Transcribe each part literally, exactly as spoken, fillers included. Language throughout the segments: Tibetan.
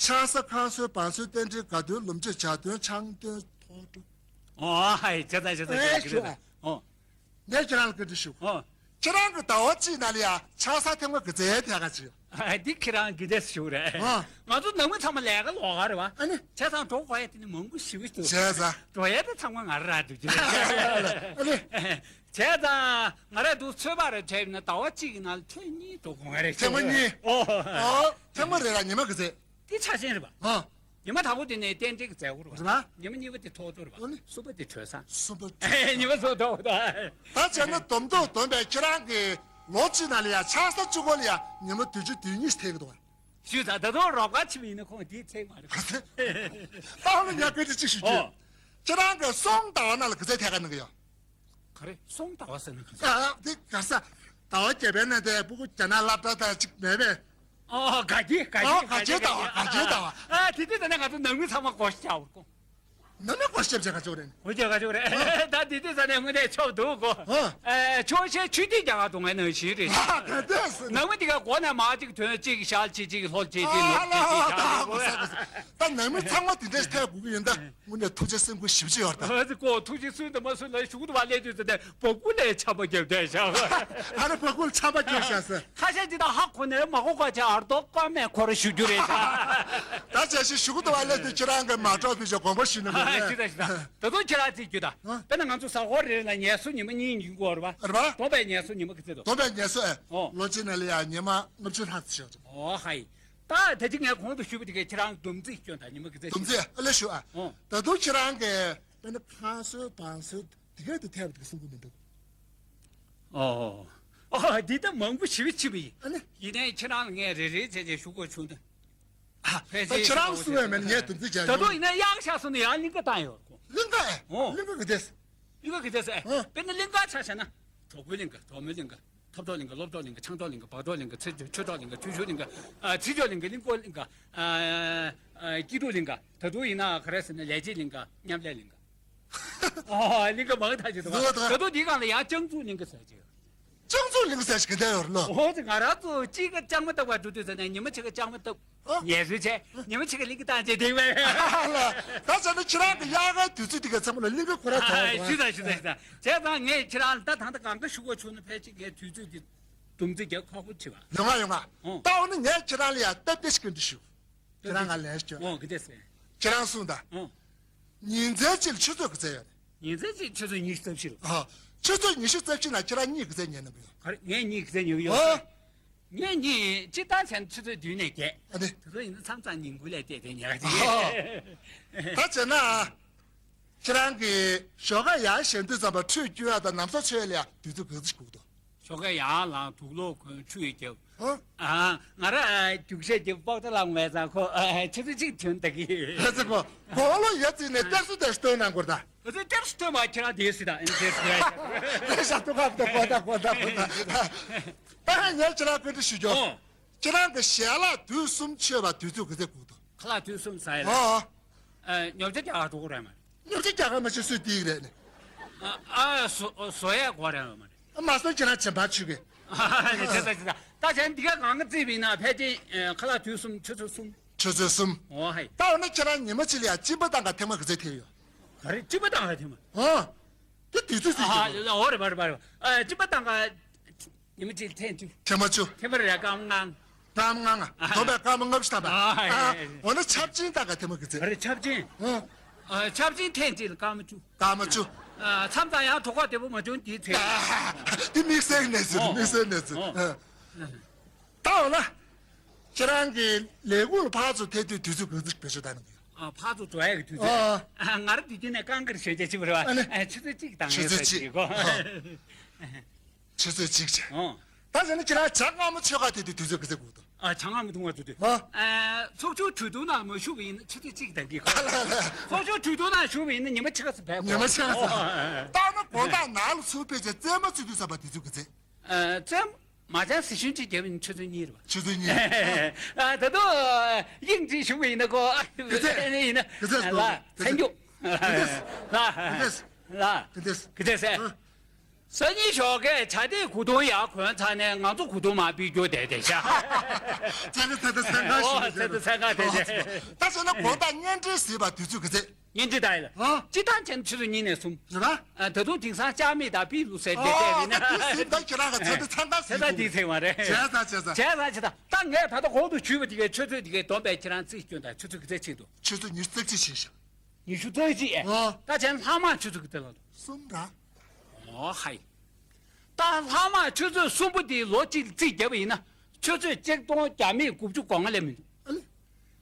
ཆང་ས་ཁང་སོན་བང་སོན་རྟེན་འབྲེལ་དགའ་སྟོན་ལོ་མཇུག་ཇ་སྟོན་ཆང་སྟོན་ཐོག་འགྲོ། ཨོ་ཧའི་བྱས་ཙང་བྱས་ཙང་ཨེ་བྱས་ཙང་ཞུ་ཨ། ཨོ། ངས་ཁྱེད་རང་ལ་བཀའ་འདྲི་ཞུ། ཨོ། ཁྱེད་རང་གི་ཟླ་བ་གཅིག་ནང་ལ་ཡ་ཆང་ས་ཐེངས་མ་གི་ཚད་ཐད་ཀ་ཅིག་ཨ་འདི་ཁྱེད་རང་གི་འདྲས་ཞུ་རེད། ཨོ། ང་ཚོ་ནང་མི་ཚང་མ་ལས་ཀ་ལོག་ག་རེད་བ། ཨ་ནི། བྱས་ཙང་འགྲོ་དགོས་ཡ་དེ་ནི་མང་པོ་ཞེ་པོ་ཞིག་འདུག་བྱས་ཙང་། འགྲོ་ཡ་དེ་ཚང་མ་ང་རང་རག་འདུག་ཅི། ཨ་ནི། བྱས་ཙང་ང་རང་འདུག་ཚོད་དཔག་རེ་བྱས་ན་ཟླ་བ་གཅིག་གི་ནང་ལ་ཐེངས་གཉིས་འགྲོ་དགོས་ང་རེད། ཐེངས་མ་གཉིས། ཨོ། ཨོ། ཐེངས་མ་རེ་ལ་ཉི་མ་གི་ཚད། དེ་ཆ་ཤས་རེད་པ། ཨ། ཉི་མ་དང་པོ་དེ་ནས་རྟེན་འབྲེལ་གྱི་མཛད་སྒོ་རེད་པ། རེད་པ། ཉི་མ་གཉིས་པ་དེ་ཐོག་ཐོག་རེད་པ། ཨོ་ནི། གསུམ་པ་དེ་གྲོལ་ས། གསུམ་པ་གྲོལ་ས། ཉི་མ་གསུམ་ཐོག་ཐོག་ད་བྱས་ན་བསྡོམས་ཐོག་བསྡོམས་པས་ཁྱེད་རང་གི་ལོ་གཅིག་ནང་ལ་ཡ་ཆང་ས་གཅིག་པོ་ལ་ཡ་ཉི་མ་དུས་ཆུ་དུས་གཉིས་ཐེབས་ཀྱི་འདུག་བ། ཞུས་ད་ད་དུང་རོགས་པ་ཆེ་བ་ཡིན་ན་ཁོང་དེའི་ཚད་མ་རེད། ད་ཧ་ལ་ཉག་སྐད་ཆ་གཅིག་ཞུ་རྒྱུ། ཨོ། ཁྱེད་རང་གི་གསུམ་ཟླ་བ་ནང་ལ་ག་ཚད་ཐད་ཀ་གནང་གི་ཡོད། ག་རེ་གསུམ་ཟླ་བ་ཟེར་ན་ག་ས། ཨ་དེ་ག་ས། ཟླ་བ་བརྒྱད་པའི་ནང་དེ་སྤུ་གུ་རྒྱ་ནག་སློབ་གྲྭ་དང་གཅིག་མེད་པས། ཨོ་དགའ་སྐྱིད་དགའ་ཨོ་སྐྱིད་དགའ་སྐྱིད་ཟླ་བ་དགའ་སྐྱིད་ཟླ་བ། ཨ་དེ་དུས་ད་ནས་ང་ཚོ་ནང་མི་ཚང་མ་སྒོ་ཕྱེ་བྱ་བར་གོ། ནང་མི་སྒོ་ཕྱེ་བྱ་ག་ཅོག་རེད། འོ་ཅོག་ག་ཅོག་རེད། ད་དེ་དུས་ད་ནས་དངོས་གནས་ཆོག་འདུག་གོ། ཨོ། ཨ་ཆོག་ཤེས་ཆུ་ཐིག་རྒྱ་གར་དུ་ངའི་ནང་བཞིན་རེད། ཨ་ག་དེས། ནང་མི་དེ་ག་སྒོ་ནས་མ་གཅིག་ཐོན་གཅིག་ཤར་གཅིག་གཅིག་ལྷོ་གཅིག་གཅིག་ནུབ་གཅིག་གཅིག་ཤར་གཅིག་གོ། ད་ནང་མི་ཚང་མ་དེ་འདྲས་ཐད་དགོས་ཀྱི་ཡིན་ད། དངོས་གནས་ཐུགས་རྗེ་སེམས་ཁུར་ཞེ་པོ་ཅིག་ཡོད་ད། ཨ་ཙི་ཀོ་ཐུགས་རྗེ་སུན་དང་མ་སུན་ལ་ཞུགས་དུ་བ་ལས་དུས་ཙི་ནས་སྦ་ཁུག་ལས་ཆམ་པ་བརྒྱབ་བསྡད་ཤག་ཨ་རེ་སྦ་ཁུག་ལ་ཆམ་པ་བརྒྱབ་ཤག་ཟེར། ཁ་ཤས་ཅིག་ད་ཧ་གོ་ནས་མ་གོ་ཁ་ཆེ་ཨར་ཏོ་ཀ་མེད་ཁོ་ར་ཞུ་རྒྱུ་རེད་ཤག་ད་བྱས་ཞིག་ཞུགས་དུ་བ་ལས་དུས་ཁྱེད་རང་གི་མ་གྲོགས་པའི་ཞག་དགོངས་པ་ཞུས་ན་མི་ཤི་ད་ཤི་ད། ད་དུང་ཁྱེད་རང་ཚིག་རྒྱུ་ད། ཨ། དཔེར་ན་ང་ཚོ་ཟ་ཧོར་རེ་ལ་ངལ་གསོ་ཉི་མ་གཉིས་ཡིན་དགོས་རེད་པ། རེད་པ། སྡོམ་པའི་ངལ་གསོ་ཉི་མ་གི་ཚེ་དོ། སྡོམ་པའི་ངལ་གསོ་ཨེ། ཨོ། ལོ་གཅིག་ནང་ལ་ཡང་ཉི་མ་ལྔ་བཅུ་ལྷག་ཙམ་ཞིག་ཡོད། ཨོ་ཧའི། ད་ད་ཅི་ངས་གོང་དུ་ཞུས་པ་དེ་གས་ཁྱེད་རང་སྡོམ་རྩིས་སྐྱོན་དང་ཉི་མ་གི་ཚེ་སྡོམ་རྩིས་ཨ་ལས་ཞུ་ཨ། ཨོ། ད་དུང་ཁྱེད་རང་གིས་དཔེར་ན་ཁང་གསོལ་བང་གསོལ་དེ་གས་དུ་ཐེབས་དེ་གསུང་གི་མི་འདུག་ཨོ། ཨོ་འདི་ད་མང་པོ་ཞེ་པོ་ཅིག་ཡིན། ཨ་ནི། ཡིན་ནའི་ཁྱེད་རང་ལ་ངས་རེ་རེ་བྱས་བྱས་ཞུ་དགོས་བྱུང་ད། ཨ། ཕལ་ཆེར་ཁྱེད་རང་གསུང་བས་མིན་ངས་དོན་ཚིག་བྱ་ད་དུང་ཡིན་ན་གཡག་ཤ་སོང་ནས་ཡང་གླིང་ག་བཏང་ཡོད་ཀོ། གླིང་ག་ཨེ། ཨོ། གླིང་ག་གི་དེས། གླིང་ག་གི་དེས་ཨེ། ཨ། དཔེར་ན་གླིང་ག་ཆ་བཞག་ན། གྲོགས་པོའི་གླིང་ག་གྲོགས་མོའི་གླིང་ག་ཐབ་གྲོགས་གླིང་ག་སློབ་གྲོགས་གླིང་ག་ཆང་གྲོགས་གླིང་ག་བག་གྲོགས་གླིང་ག་ཚེ་ཆོས་གྲོགས་གླིང་ག་ཆུ་ཤུར་གླིང་ག་ཨ་ཚེ་ཆོས་གླིང་ག་གླིང་སྐོར་གླིང་ག་ཨ་ཨ་སྐྱིད་སྡུག་གླིང་ག་ད་དུང་ཡིན་ན་ག་རེ་ཟེར་ན་ལས་བྱེད་གླིང་ག་མཉམ་ལས་གླིང་ག་ཨོ་གླིང་ག་མང་ཐག་ཆོད་འདུག་ད་དུང་འདི་སྒང་ལ་ཡང་སྤྱང་ཚུལ་གླིང་ག་ཟེར་གྱི་ཡོད། སྤྱང་ཚུལ་གླིང་ག་ཟེར་ཞིག་གི་འདྲ་ཡོད་རེད་ལོ། ཨོ་ཙི་ང་རང་ཚོ་གཅིག་ག་ལྕགས་མ་བཏབ་པ་འགྲོ་དུས་ཙ་ནས་ཉི་མ་གཅིག་ག་ལྕགས་མ་བཏབ། ཨོ། ངལ་གསོ་བྱས་ཉི་མ་གཅིག་ག་གླིང་ག་བཏང་བྱས་དེ་བས། ད་བྱས་ན་ཁྱེད་རང་གི་དབྱར་ཁའི་དུས་ཚོད་དེ་ག་ཚང་མ་ལ་གླིང་ག་ཁོ་ར་ཐོག་ཞུ་དང་ཞུ་དང་ཞུ་དང་། བྱས་ཙང་ངས་ཁྱེད་རང་ལ་ད་ད་ལྟ་གང་ག་ཞུ་དགོས་བྱུང་ན་ཕལ་ཆེར་ངས་དུས་ཚོད་དེ་སྡོམ་རྩིས་རྒྱག་ཁག་པོ་བྱེད་པ། ཡོང་ང་ཡོང་ང་། ཨོ། ད་འོ་ན་ངས་ཁྱེད་རང་ལ་ཡང་སྟབས་བདེ་ཞིག་གི་འདྲི་ཞུ། ཁྱེད་རང་ང་ལན་ཞུ། ཨོ་གི་དེ་ཟེར། ཁྱེད་རང་གསུངས་དང་། ཨོ། ཉིན་མཚན་གཅིག་ལ་ཆུ་ཚོད་ག་ཚད་ཡོད་རེད། ཉིན་མཚན་གཅིག་ཆུ་ཚོད་ཉི་ཤུ་རྩ་བཞི་རེད། ཨ། ཆུ་ཚོད་ཉི་ཤུ་རྩ་བཞི་ནང་ཁྱེད་རང་གཉིད་ག་ཚད་ཉལ་གནང་གི་ཡོད། ག་རེ་ངས་གཉིད་ག་ཚད་ཉལ་གི་ཡོད། ཨོ། ངས་གཉིད་སྤྱིར་བཏང་བྱས་ན་ཆུ་ཚོད་བདུན་ནས་བརྒྱད། ཨ་ནི། དེ་ཚོ་ཡིན་ན་མཚམས་མཚམས་ཉིན་གུང་ལས་བལྟས་བལྟས་ཉལ་གི་ཨོ། ད་བྱས་ན། ཁྱེད་རང་གིས་ཞོགས་ཀ་ཡར་བཞེངས་དུས་ཙམ་པ་ཁྲུས་གྱོན་ཡ་དང་ན་བཟའ་མཆོད་ཡ་ལ་ཡ་དུས་ཚོད་ག་ཚོད་ཞིག་དགོས་ཀྱི་འདུག་ཞོགས་ཀས་ཡར་ལངས་དུག་ལོག་གོན་ཁྲུས་རྒྱབ། ཨ། ཨ། ང་ར་རྒྱུགས་ཆས་རྒྱབ་པོག་ཏ་ལངས་བས་ཙང་ཁོ་ཆུ་ཚོད་གཅིག་ཐོན་ད་གི། ཨ་ཙི་ཁོ་དགུང་ལོ་ཡར་བརྩིས་ནས་གཏེར་སོ་དེ་སྟོན་གནང་དགོས་ད། ཨ་ཙི་གཏེར་སོ་སྟོན་མ་ཁྱེད་རང་དེ་སྲིད་ད་ཨ་ནི་དེ་སྲིད་ད། ལས་བྱ་ཐུག་ཁབ་དེ་གོ་ད་གོ་ད་གོ་ད། ད་ཧ་ངས་ཁྱེད་རང་བཀའ་འདྲི་ཞུ་རྒྱུ། ཨོ། ཁྱེད་རང་གི་ཞལ་ལག་དུས་གསུམ་མཆོད་པ་དུས་ཚོད་ག་ཚད་དགོས་འདུག་ཁ་ལག་དུས་གསུམ་ཟ་ཡ་ལ། ཨོ། ཨ། ཉོ་ཆ་རྒྱག་ག་འགྲོ་དགོས་རེད་མ་རེད། ཉོ་ཆ་རྒྱག་ག་མ་བྱེད་སུས་དེ་ཡིག་རེད་ནི། ཨ། ཨ། བཟོ་བཟོ་ཡ་དགོས་རེད་མ་རེད། མ་སོང་ཁྱེད་རང་བྱེད་པ་ཆུ་གི། ཨ་ནི་བྱས་ཙང་བྱས་ཙང་ད་བྱས་ན་འདི་ག་གང་ག་རྩིས་པ་ཡིན་ན་ཕལ་ཆེར་ཁ་ལག་དུས་གསུམ་ཆུ་ཚོད་གསུམ། ཆུ་ཚོད་གསུམ། ཨོ་ཧའི། ད་འོ་ན་ཁྱེད་རང་ཉི་མ་གཅིག་ལ་ཡ་གཅིན་པ་བཏང་ག་ཐེངས་མ་ག་ཚད་ཐེབས་ཡོད། ག་རེ་གཅིན་པ་བཏང་ག་ཐེངས་མ། ཨོ། དེ་དུས་ཚོད་རྩིས་ཀྱི་ཨ། འོ་རེད་པ་རེད་པ་རེད་པ། ཨ། གཅིན་པ་བཏང་ག་ཉི་མ་གཅིག་ལ་ཐེངས་བཅུ། ཐེངས་མ་བཅུ། ཐེངས་མ་རེ་རེ་སྐར་མ་ལྔ། སྐར་མ་ལྔ་ལྔ། ཨ། བསྡོམས་པས་སྐར་མ་ལྔ་བཅུ་ཐམ་པ། ཨ། ཨ། འོ་ན་ཆབ་ཆེན་བཏང་ག་ཐེངས་མ་ག་ཚད། ག་རེ་ཆབ་ཆེན། ཨ། ཨ། ཆབ་ཆེན་ཐེངས་གཅིག་ལ་སྐར་མ་བཅུ། སྐར་མ་བཅུ། ཨ། མཚམས་མཚམས་ཡང་གྲོད་ཁོག་བདེ་པོ་མ་བྱུང་དེའི་ཚེ། ཨ། དེ་དམིགས་བསལ་གནས་ཚུལ། ཨོ། དམིགས་བསལ་གནས་ཚུལ། ཨོ། ཨ། ད་འོ་ན། ཁྱེད་རང་གི་ལས་ཁུངས་ལ་ཕར་ཚུར་ཐད་དུས་དུས་ཚོད་ག་ཚོད་བེད་སྤྱོད་བཏང་གི་ཡོད། ཨ། ཕར་ཚུར་འགྲོ་ཡ་གི་དུས་ཚོད། ཨོ། ཨ། ང་རང་དུས་རྒྱུན་ནས་རྐང་གར་ཞོད་རྒྱག་བྱེད་པ་རེད་བ། ཨ་ནི། ཨ། ཆུ་ཚོད་གཅིག་བཏང་ཆུ་ཡོད་ཚོད་ཟེར་གྱི་གོ། ཨོ། ཆུ་ཚོད་གཅིག་བྱས། ཨོ། ད་བྱས་ན་ཁྱེད་རང་ཇ་མངར་མོ་མཆོད་གར་ཐད་དུས་དུས་ཚོད་ག་ཚོད་དགོས་འདུག་ཨ། ཇ་མངར་མོ་འཐུང་བར་འགྲོ་དུས། ཨོ། ཨ། ཚོགས་ཆུང་གྲོས་བསྡུར་ནང་མ་ཞུགས་པ་ཡིན་ན་ཆུ་ཚོད་གཅིག་བཏང་གི་གོ། ཚོགས་ཆུང་གྲོས་བསྡུར་ནང་ཞུགས་པ་ཡིན་ན་ཉི་མ་ཕྱེད་ཀ་ཙམ་བསྡད་དགོས། ཉི་མ་ཕྱེད་ཀ་ཙམ། ཨོ། ད་ནི་དགོང་དག་ནང་ལ་ཚུར་ཕེབས་བྱས་རྩེད་མོ་རྩེ་དུས་ཙམ་པ་དུས་ཚོད་ག་ཚོད། ཨ། རྩེད་མོ། མ་ཅང་ཟི་ཤུན་གཅིག་བརྒྱབ་ཡིན་ཆུ་ཚོད་གཉིས་རེད་པ། ཆུ་ཚོད་གཉིས། ཨ། ད་དུང་དབྱིངས་གཅིག་ཞུགས་པ་ཡིན་ན་ཁོ། ག་ཚོད། ཡིན་ན། ག་ཚོད་ལ། འདུག་ཚན་རྒྱུ། ག་ཚོད། ལ། ག་ཚོད། ལ། ག་ཚོད། ག་ཚོད་ཟེར། ཨ། སང་ཉིན་ཞོགས་ཀས་བྱ་དེ་གོས་ཐུང་ཡར་གོན་ཚར་ནས་ང་ཚོ་གོས་ཐུང་མར་ཕུད་རྒྱུ་དེ་དེ་ཤ། ཚེ་འདི་ཚེ་འདི་ཚེ་འགའ་ཞིག་ཨོ་ཚེ་འདི་ཚེ་འགའ་དེ་དེ། ད་བྱས་ན་གོང་ལྟར་བརྙན་འཕྲིན་གཟིགས་པ་དུས་ཚོད་གི་ཚེ། བརྙན་འཕྲིན་ལྟ་ཡི་ལ། ཨ། སྤྱིར་བཏང་བྱས་ན་ཆུ་ཚོད་གཉིས་ནས་གསུམ། རེད་པ། ཨ། ད་དུང་དེང་སང་ལྕགས་མིག་དང་པི་ལུ་ཟེར་དེ་ཨོ་བལྟས་ཡིན་ན། ད་དུས་གཟིགས་ད་ཁྱེད་རང་གི་ཚེ་འདི་ཚེ་འགའ་ཚེ་ད་གཟིགས་དེ་ཚེ་བ་རེད། བྱས་ཙང་བྱས་ཙང་། བྱས་ཙང་བྱས་ཙང་ད་ངས་ད་ལྟ་གོང་དུ་ཞུས་པ་དེ་གའི་ཆུ་ཚོད་དེ་གའི་བསྡོམས་པས་ཁྱེད་རང་རྩིས་སྐྱོན་དང་ཆུ་ཚོད་གི་ཚེ་ཕྱིན་འདུག་ཆུ་ཚོད་ཉི་ཤུ་རྩ་གཅིག་ཕྱིན་ཤག་ཉི་ཤུ་རྩ་གཅིག་ཨེ། ཨོ། ད་བྱས་ན་ལྷག་མ་ཆུ་ཚོད་གི་ཚེ་ལ་འདུག་གསུམ་ར། ཨོ་ཧའི། ད་ལྷག་མ་ཆུ་ཚོད་གསུམ་པོ་དེའི་ལོ་གཅིག་རྩིས་བརྒྱབ་པ་ཡིན་ན། ཆུ་ཚོད་གཅིག་སྟོང་བརྒྱ་མེད་དགུ་བཅུ་གོ་ལྔ་ལས་མི་འདུག་ཨ་ལེ།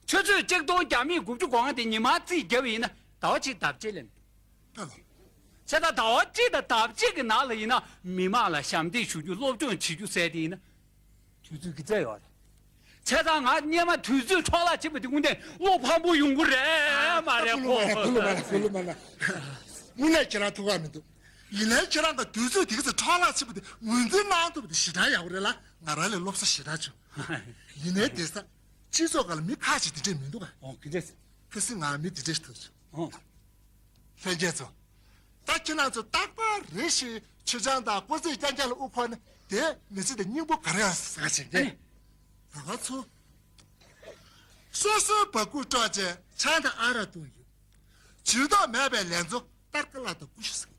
ཆུ་ཚོད་གཅིག་སྟོང་བརྒྱ་མེད་དགུ་བཅུ་གོ་ལྔ་དེ་ཉི་མ་རྩིས་བརྒྱབ་པ་ཡིན་ན་ཟླ་བ་གཅིག་ཟླ་གཅིག་ལས་མི་འདུག་ད་ལོ། བྱས་ཙང་ཟླ་བ་གཅིག་དང་ཟླ་གཅིག་གི་ནང་ལ་ཡིན་ན་མི་མང་ལ་ཞབས་འདེགས་ཞུ་རྒྱུ་སློབ་སྦྱོང་བྱེད་རྒྱུ་ཟེར་དེ་ཡིན་ན། དུས་ཚོད་ཀྱི་རྩ་ཡོད་རེད། བྱས་ཙང་ང་སྔོན་མ་དུས་ཚོད་འཕྲོ་བརླག་བྱེད་པ་དེ་དངོས་གནས་བློ་ཕམ་པོ་ཡོང་གི་རེད་མ་རེད་ཁོ། ཀུ་ལུ་མ་ལ་ཀུ་ལུ་མ་ལ། དངོས་གནས་ཁྱེད་རང་ཐུགས་ཁག་མི་འདུག་ཡིན་ནའི་ཁྱེད་རང་གི་དུས་ཚོད་དེ་ག་ཚོད་འཕྲོ་བརླག་བྱེད་པ་དེ་ངོས་འཛིན་གནང་ཐུབ་པ་དེ་ཞེ་དྲག་ཡག་པོ་རེད་ལ། ང་རང་ལས་སློབ་གསོ་ཞེ་དྲག་བྱུང་། ཡིན་ནའི་དེང་སང་སྤྱི་ཚོགས་སྒང་ལ་མི་ཁག་ཅིག་དེ་འདྲས་མི་འདུག་ག་ཨོ་གི་འདྲས། ཁ་སང་ང་མི་དེ་འདྲས་ཐུག་བྱུང་། ཨོ། ལྷན་རྒྱས་ཚོ། ད་ཁྱེད་རང་ཚོ་རྟག་པར་རེ་ཞིག་མཆོད་ཆང་དང་སྐོར་རྩེད་རྐྱང་རྐྱང་ལ་དབུ་འཁོར་ན་དེ་མི་ཚེ་དེ་སྙིང་པོ་ག་རེ་ཡང་ཟ་བྱེད་ཀྱི། ཨ་ནི། ད་ག་ཚོ། སོ་སོའི་བ་ཀུ་དཀྲོག་བྱས་ཆང་དང་ཨ་རག་བཏུང་ཡོད། ཇུས་གཏོགས་མེད་པའི་ལས་ཚོ་སྟར་ཀ་ལ་དང་ཀུ་ཤུ་ཟ།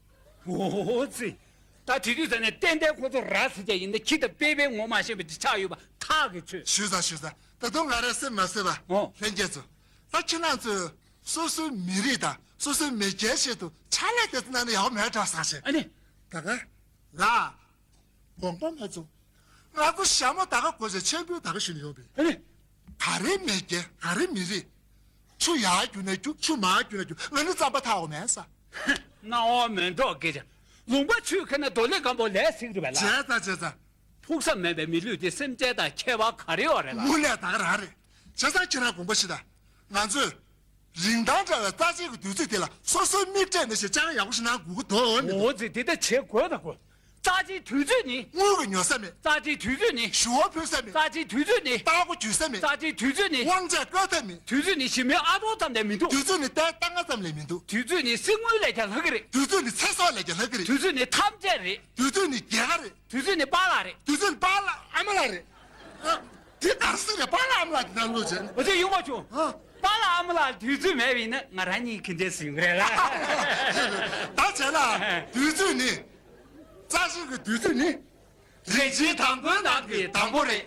ཨོ་ཙི། ད་དེ་དུས་ཙ་ནས་ཏན་ཏན་ཁོ་ཚོ་ར་ཟེར་བྱས་ཡིན་ན་ཁྱི་དང་དཔེ་དཔེ་ངོ་མ་ཤེས་པ་འདི་ཆགས་ཡོད་པ་ཐག་གིས་ཆོད། ཞུས་ཙང་ཞུས་ཙང་ད་དུང་ང་རང་སེམས་མ་བཟོད་པ། ཨོ། ལྷན་རྒྱས་ཚོ། ད་ཁྱེད་རང་ཚོས་སོ་སོའི་མི་རིགས་དང་སོ་སོའི་མི་སྒེར་ཆེད་དུ་ཕྱག་ལས་དེ་ཚོ་གནང་ན་ཡག་མེད་འདྲ་བསམ་ཞིང་། ཨ་ནི། ད་ག་ལ། དགོངས་པ་མ་ཚོམས། ང་ཚོ་ཞྭ་མོ་ད་ག་གོན་བྱས་མཆོད་འབུལ་ད་ག་ཞུ་ནས་ཡོད་པས། ཨ་ནི། ག་རེ་མི་སྒེར་ག་རེ་མི་རིགས། ཆུ་ཡར་རྒྱུག་ན་རྒྱུག་ཆུ་མར་རྒྱུག་ན་རྒྱུག་ང་ནི་རྩམ་པ་འཐག་འོང་མེད་ས། སྣང་བ་མེད་འགྲོ་སྐད་ཆ། ལུང་པ་ཆུས་ཁེལ་ན་རྡོ་ལེབ་སྒམ་པོ་ལས་སྲིད་རེད་པས་ལ། བྱས་ཙང་བྱས་ཙང་། ཕུགས་བསམ་མེད་པའི་མི་ལུས་དེ་སེམས་ཅན་དང་ཁྱད་པར་ག་རེ་ཡོད་རེད་ལ། དངོས་གནས་ད་ག་རང་རེད། བྱས་ཙང་ཁྱེད་རང་དགོངས་པ་ཞུ་དང་། ང་ཚོས་རིན་ཐང་བྲལ་བའི་རྩ་ཆེན་གྱི་དུས་ཚོད་དེ་ལ་སོ་སོའི་མིག་སྤྲད་ནས་ཞེས་ཅང་ཡག་པོ་ཞིག་གནང་དགོས་ཀྱི་འདུག་འོ་ཙི་དེ་ལྟ་བྱེད་དགོས་དང་དགོས། རྩ་ཆེའི་དུས་ཚོད་ནི། དངུལ་གྱིས་ཉོ་ས་མེད། རྩ་ཆེའི་དུས་ཚོད་ནི། ཞུ་བ་ཕུལ་ས་མེད། རྩ་ཆེའི་དུས་ཚོད་ནི། རྟ་ཕོ་འཇུ་ས་མེད། རྩ་ཆེའི་དུས་ཚོད་ནི། དབང་ཆ་བཀོལ་ཐབས་མེད། དུས་ཚོད་ནི་ཞི་མོའི་ཨ་ཐོང་ཙམ་ལས་མི་འདུག་དུས་ཚོད་ནི་རྟའི་རྟ་རྔ་ཙམ་ལས་མི་འདུག་དུས་ཚོད་ནི་གསེར་དངུལ་ལས་ཀྱང་ལྷག་གི་རེད། དུས་ཚོད་ནི་ཚེ་སྲོག་ལས་ཀྱང་ལྷག་གི་རེད། དུས་ཚོད་ནི་ཐམས་ཅད་རེད། དུས་ཚོད་ནི་རྒྱལ་ཁ་རེད། དུས་ཚོད་ནི་པཱ་ལགས་རེད། དུས་ཚོད་ནི་པཱ་ལགས་ཨ་མ་ལགས་རེད། ཨ། དེ་ག་རེ་ཟེར་རེད། པཱ་ལགས་ཨ་མ་ལགས་དེ་ནང་ལོག་བྱས་ནས། འོ་ཙི་ཡོང་བ་བྱུང་། ཨ། པཱ་ལགས་ཨ་མ་ལགས་དུས་ཚོད་མེད་པ་ཡིན་ན་ང་རང་གཉིས་ག་འདྲས་སེ་ཡོང་གི་རེད་ལ། ད་བྱས་ན་དུས་ཚོད་ནི། རྩ་ཆེན་གྱི་དུས་ཚོད་ནི། རིན་ཆེན་དང་པོའི་ནང་གི་དང་པོ་རེད།